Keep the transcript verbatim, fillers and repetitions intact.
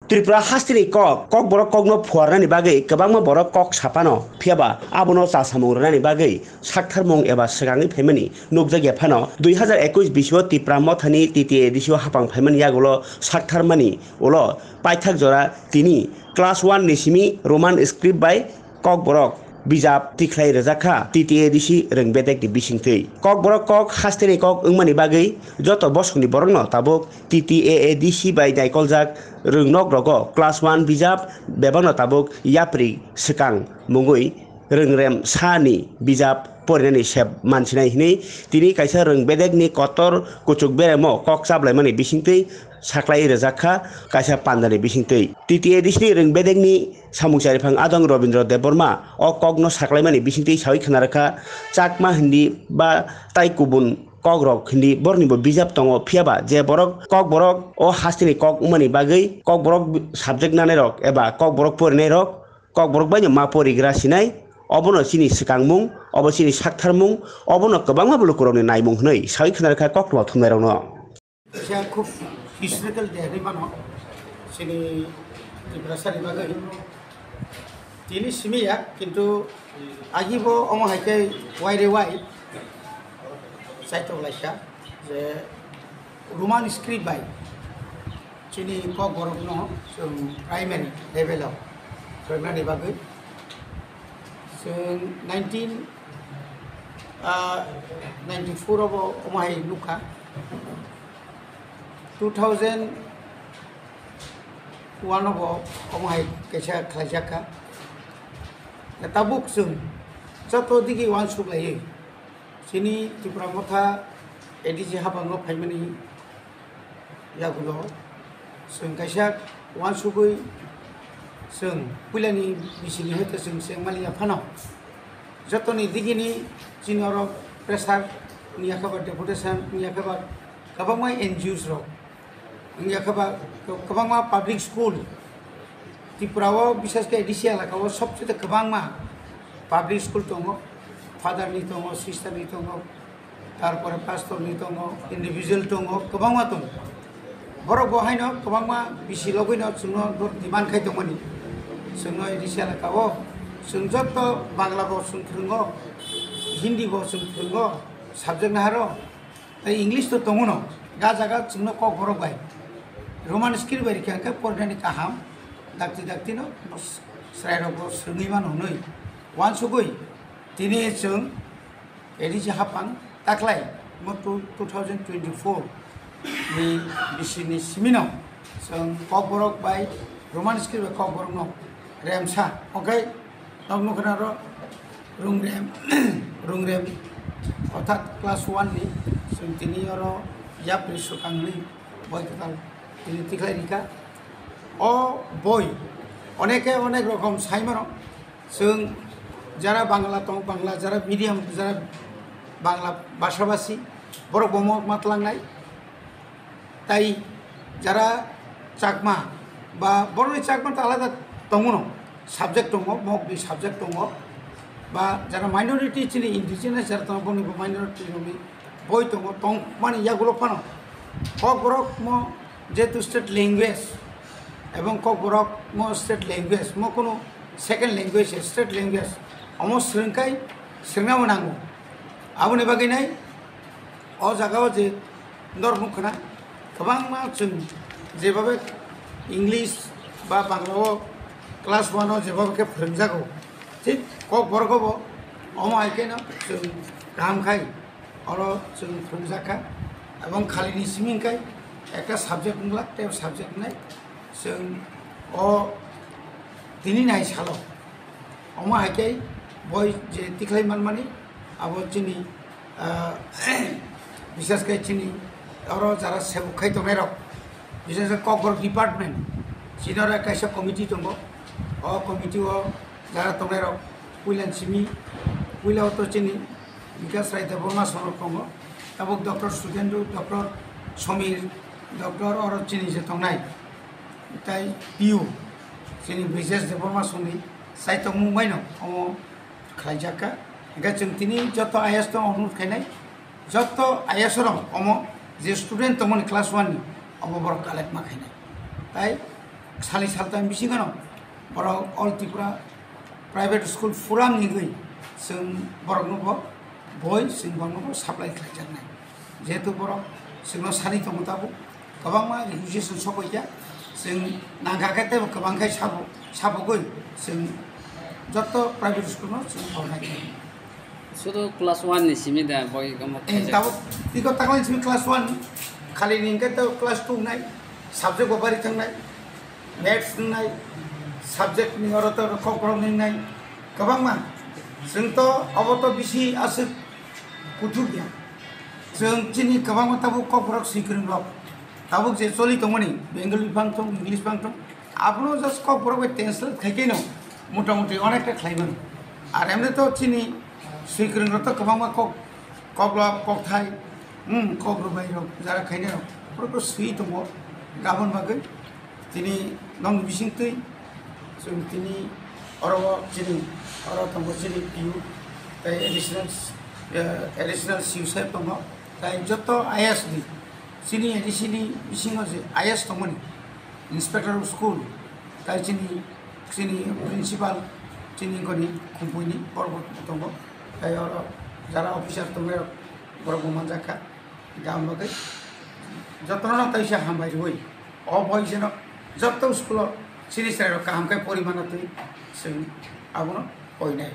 Tripura hasteni kok, kokborok kokno phuarnani bagwi kwbangma borok kok saphano, phiyaba abono chasamung rwnani bagwi saktharmung eba swkangwi phaimani nukjakya phano, dui hazar ekush bisio Tipra Mothani T T A D C o hapang phaimani yagulo saktharmani ulo paithak jora tini class one ni simi Roman script bai Kokborok bijap tikhlai rwjak kha T T A D C rwng bedekni bisingtwi. Kokborok kok hasteni kok wngmani bagwi joto bosongni borokno tabuk T T A A D C bai naikoljak rwngnok rogo class one bijap bebakno tabuk yapri swkang mungwi rwngrem sa ni bijap porinani sep mansinai hinwi tini kaisa rwng bedekni kotor kuchuk beremo kok chablaimani bisingtwi saklai rwjak kha kaisa pandani bisingtwi. T T A D C ni rwng bedekni samung chariphang adong Robindra Debbarma o kokno saklaimani bisingtwi sawi khna rwkha, Chakma hindi ba tai kubun kokrok hindi boroknibo bijap tongo, phiyaba je borok kokborok o hasteni kok wngmani bagwi kokborok subject nanairok eba kokborok porinairok kokborok baino ma porigra sinai, obono chini swkangmung, obo chini saktharmung, obono kwbangma lukurokni naimung hwnwi sawi khna rwkha kokno thumnairokno. Kaisa khub historical day hinwi mano chini Tiprasani bagwi. Tini simi ya, kintu agi bo omo hai khe wai re wai chaitok laisa je Roman script bai chini kokborokno chwng primary level o phrwngnani bagwi chwng nineteen, ah, ninety-four o bo omo hai nukha. Two thousand one o bo omo hai kaisa khlaijak kha. Tabuk chwng joto digi uansuk laiwi chini Tipra Motha A D C habango phaimani yagulo chwng kaisa uansugwi chwng puilani bisingni hai to chwng chengmani ya phano jotoni digini chini oro pressure wngya khe ba deputation wngya khe ba kwbangma N G Os rok wngya khe ba kwbangma public school Tripura o bishesh khe A D C elaka o sobchete kwbangma public school tongo, father ni tongo, sister ni tongo, tarpore pastor ni tongo, individual tongo, kwbangma tongo. Borok bo haino kwbangma bisi logwino chwngno bo demand khai tongmani. Chwngno A D C elaka o chwng joto Bangla bo chwng phwrwngo, Hindi bo chwng phwrwngo, subject naharo, tei English to tongo no, ga jaga chwngno kokborok bai Roman script bai rikha khe porinani kaham, dakti dakti no chwrairok bo swrwngwi mano hwnwi uansugwi tini chwng A D C hapang taklai mo two thousand twenty-four ni bisini simino chwng kokborok bai Roman script bai kokborokno remsa, okay, nok nukhnaro rungrem rungrem orthat class one ni chwng tini oro yapri swkangni boi kwtal tini tikhlai rikha. O boi oneke onek rokom saimano. Chwng jara Bangla tong, Bangla jara medium, jara Bangla bhasha bhasi, borok bo mo matlangnai. Tai jara Chakma ba borokni Chakma ta alada tongo no, subject tongo, mok di subject tongo, ba jara minority chini indigenous jara tongo, boni bo minority rokni boi tongo, tongmani yagulo phano kokborok mo jehetu state language ebong kokborok mo state language mo kunu second language state language omo swrwngkhai swrwngna bo nango. Aboni bagwi nai o jaga o je norok nukha na kwbangma chwng jebabe English ba Bangla o class one o jebabe khe phwrwngjago, thik kokborok o bo omo hai kheno chwng kaham khai. Oro chwng phwrwngjak kha, ebong khalini simi hwnkhe ekta subject wngla, tei subject wngnai chwng o tini nai salo. Omo hai khe boi je tikhlai manmani, abo chini, ah, bishesh khe chini oro jara sebuk khai tongnairok, bishesh khe kokborok department, chini oro kaisa committee tongo, o committee o jara tongnairok puila simi, puila o to chini Bikas Rai Debbarma Sonok tongo, tabuk Doctor Sudendru, Doctor Somir, Doctor oro chini je tongnai, tai P U, chini Brijesh Debbarma Soni, sai tongmung baino omo khlaijak kha. Hingkhe chwng tini joto I A S no onurod khainai, joto I A S rok omo je student tongmani class one ni, omo borok collect ma khainai. Tai Salni saltham bisingo no borok All Tripura Private School Forum ni gwi chwng borokno bo boi chwng borokno bo supply khlaijaknai. Jehetu borok chwngno sani tongo tabuk kwbangma requisition sokoi kha, chwng nangkha khe teibo kwbang khai sabo, sabogwi chwng joto private school no chwng bornai kha. Sudu class one ni simi da boi gamo Eh, khaijak. Tabuk tiko taklan simi class one, khali ni hwnkhe to class two nai, subject bo bari thangnai, maths nai, subject ni oro to kokborok ni nai, kwbangma. Chwng to obo to bisi aswk kuthuk ya. Chwng chini kwbangma tabuk kokborok swikwrwng rok. Tabuk je choli tongmani, Bengali bang thung, English bang thung, abono just kokborok bai translate khai khe no motamoti onekta khlai mano. Ar emne to chini swikwrwng rok to kwbangma kok, koklop, kokthai, hmm, kok rwbai rok, jara khainai rok, borok to swi tongo gabon bagwi. Tini nong bising twi, chwng tini oro o chini, oro tongo chini P U, tei additional, eh, additional C U sir tongo, tei joto I S D, chini A D C ni bisingo je I S tongmani, Inspector of School, tei chini, chini principal, chini goni khumpui ni borok bo tongo, tei oro jara officer tongmani rok borok bo manjak kha. Gam bagwi jotono taisa hambai rwi, o boiseno joto school-o chini chwrairok kaham khe porimano twi chwng abono koinai.